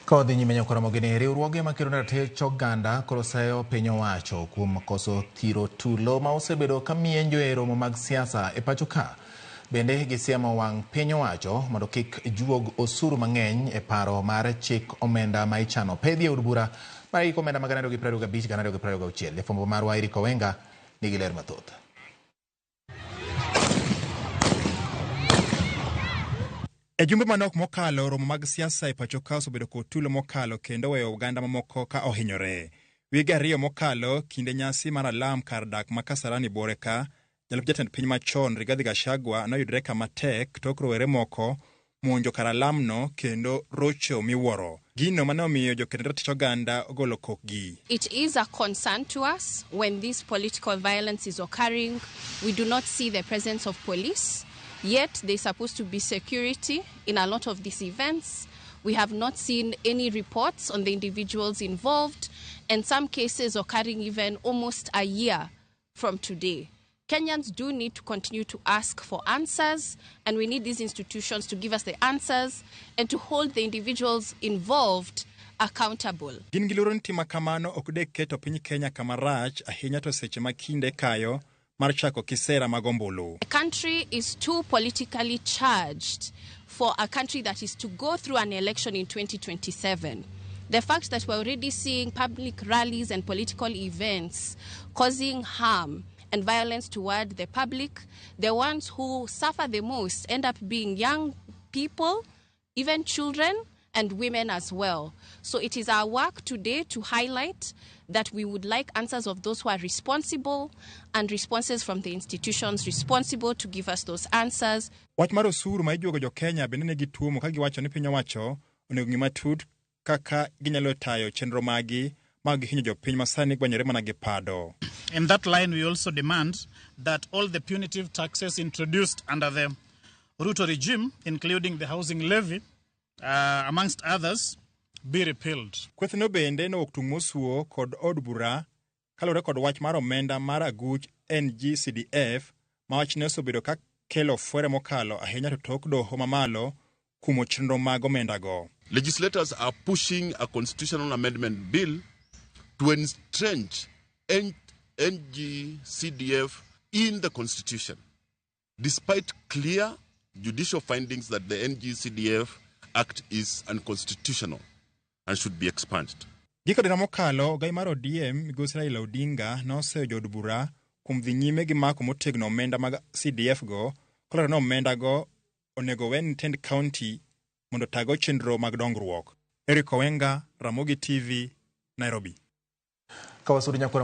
Ka wadhi nyime nyakoromo gini, riwruoge makedo ne ratich oganda koro seyo piny owacho kuom koso thiro tulo ma osebedo ka mienjo e romo mag siasa e pacho ka. Bende gisiemo wang' piny owacho mondo kik juog osuru mang'eny e paro mar chik omenda ma ichano pedhi e od bura mar hik omenda ma 2025 2026. Jafwambo marwa Eric Owenga nigi ler mathoth. E jumbe manok mokalo, romo mag siasa e pacho ka osebedo kod tulo mokalo kendo weyo oganda mamoko ka ohinyore. Wige ariyo mokalo, kinde nyasi mar alam kar dak ma Kasarani buore ka, jalup jatend piny machon Rigathi Gachagua noyudre kama tek tok rowere moko monjo kar alamno kendo rocho miwuoro. Gino mane omiyo joked ratich oganda ogolo kokgi. It is a concern to us when this political violence is occurring. We do not see the presence of police, yet there's supposed to be security in a lot of these events. We have not seen any reports on the individuals involved, and some cases occurring even almost a year from today. Kenyans do need to continue to ask for answers, and we need these institutions to give us the answers and to hold the individuals involved accountable. Gin gi luoro ni tima kamano ok dek keto piny Kenya kama rach ahinya to seche ma kinde kayo mar chako kisera mag ombulu. The country is too politically charged for a country that is to go through an election in 2027. The fact that we're already seeing public rallies and political events causing harm and violence toward the public, the ones who suffer the most end up being young people, even children, and women as well. So it is our work today to highlight that we would like answers of those who are responsible and responses from the institutions responsible to give us those answers. Wach mar osuru ma ijuogo jo Kenya bende ne gituomo ka giwacho ni piny owacho onego ng'i matut kaka ginyalo tayo chenro magi ma gihinyo jopiny ma sani gwanyore mana gi pado. In that line, we also demand that all the punitive taxes introduced under the Ruto regime, including the housing levy, amongst others, be repealed. Kwethno bende nowuok tung' mosuo kod od bura kaluwore kod wach mar omenda mar aguch NGCDF ma wachne osebedo ka kelo fwere mokalo ahinya to tok doho mamalo kumo chenro mag omendago. Legislators are pushing a constitutional amendment bill to entrench NGCDF in the constitution, despite clear judicial findings that the NGCDF Act is unconstitutional and should be expunged. Giko dira mokalo, ogai mar ODM migosi Raila Odinga noseyo jood bura kuom dhi nyime gi mako motegno omenda mag CDF go kolero ni omenda go onego owe ne tend kaunti mondo otago chenro mag dongruok. Eric Owenga, Ramogi TV, Nairobi. Ka wasudo nyakwara.